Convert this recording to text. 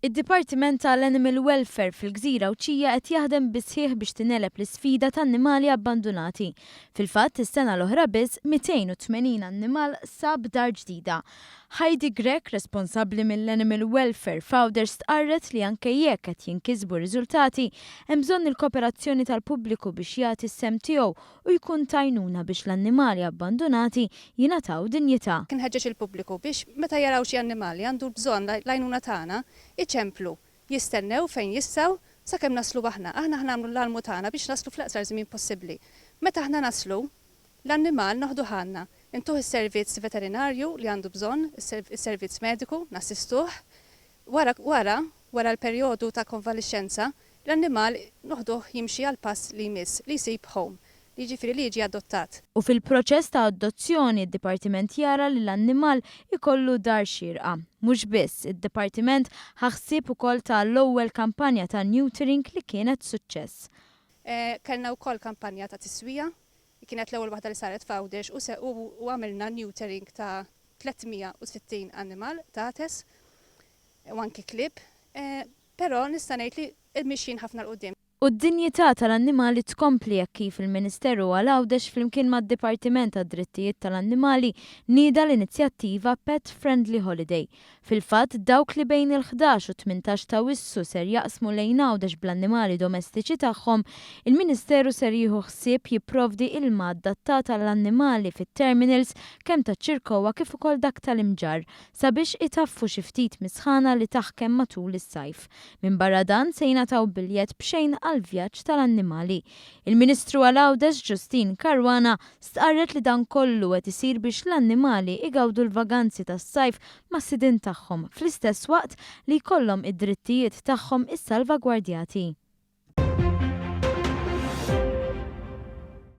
Id-Dipartiment tal-Animal Welfare fil-Gżira Għawdxija qed jaħdem bis-sħiħ biex tingħeleb l-isfida ta' annimali abbandunati. Fil-fatt, is-sena l-oħra biss, 280 annimal sab dar ġdida. Heidi Grech, responsabbli mill-Animal Welfare f'Għawdex stqarret li anke jekk qed jinkisbu riżultati, hemm bżonn il-koperazzjoni tal-pubbliku biex jagħti s-sehem tiegħu u jkun t'għajnuna biex l-annimali abbandunati jingħataw dinjità. Inħeġġeġ il-pubbliku biex meta jaraw xi annimal li għandu bżonn l-għajnuna tagħna, iċemplu, jistennew fejn jistgħu sakemm naslu aħna. Aħna ħa nagħmlu l-almu tagħna biex naslu fl-aqsar żmien possibbli. Meta aħna naslu, l-annimal noħduh għandna, intuh is-servizz veterinarju li għandu bżonn, is-servizz mediku, nassistuh. Wara, wara, wara l-perjodu ta' konvalixxenza, L-annimal noħduh jimxi għall-pass li jmiss, li jsib home, jiġifieri li jiġi adottat. U fil-proċess ta' adozzjoni d-Dipartiment jara li l-annimal ikollu dar xierqa. Mhux biss, id-Dipartiment ħa ħsieb ukoll ta' l-ewwel kampanja ta' neutering li kienet suċċess. Kellna wkoll kampanja ta' tiswija, li kienet l-ewwel waħda li saret f'Għawdex u se u għamilna neutering ta' 360 annimal, qtates u anki klieb. Però nista' ngħid li mixjin ħafna 'l quddiem. U d-dinjità tal-annimali tkompli hekk kif il-Ministeru għal Għawdex flimkien mad-Dipartiment għad-Drittijiet tal-Annimali nieda l-inizjattiva Pet Friendly Holiday. Fil-fatt, dawk li bejn il-ħdax u t-18 t'Awwissu ser jaqsmu lejn Għawdex bl-annimali domestiċi tagħhom, il-Ministeru ser jieħu ħsieb jipprovdi ilma adattat għall-annimali fit-terminals kemm taċ-Ċirkewwa kif ukoll dak tal-Imġarr. sabiex itaffu xi ftit mis-sħana li taħkem matul is-sajf. Minbarra dan, se jingħataw biljett b'xejn għall-vjaġġ tal-annimali. Il-Ministru għal Għawdex Justyne Caruana stqarret li dan kollu qed isir biex l-annimali igawdu l-vaganzi tas-sajf mas-sidien tagħhom fl-istess waqt li jkollhom id-drittijiet tagħhom issalvagwardjati.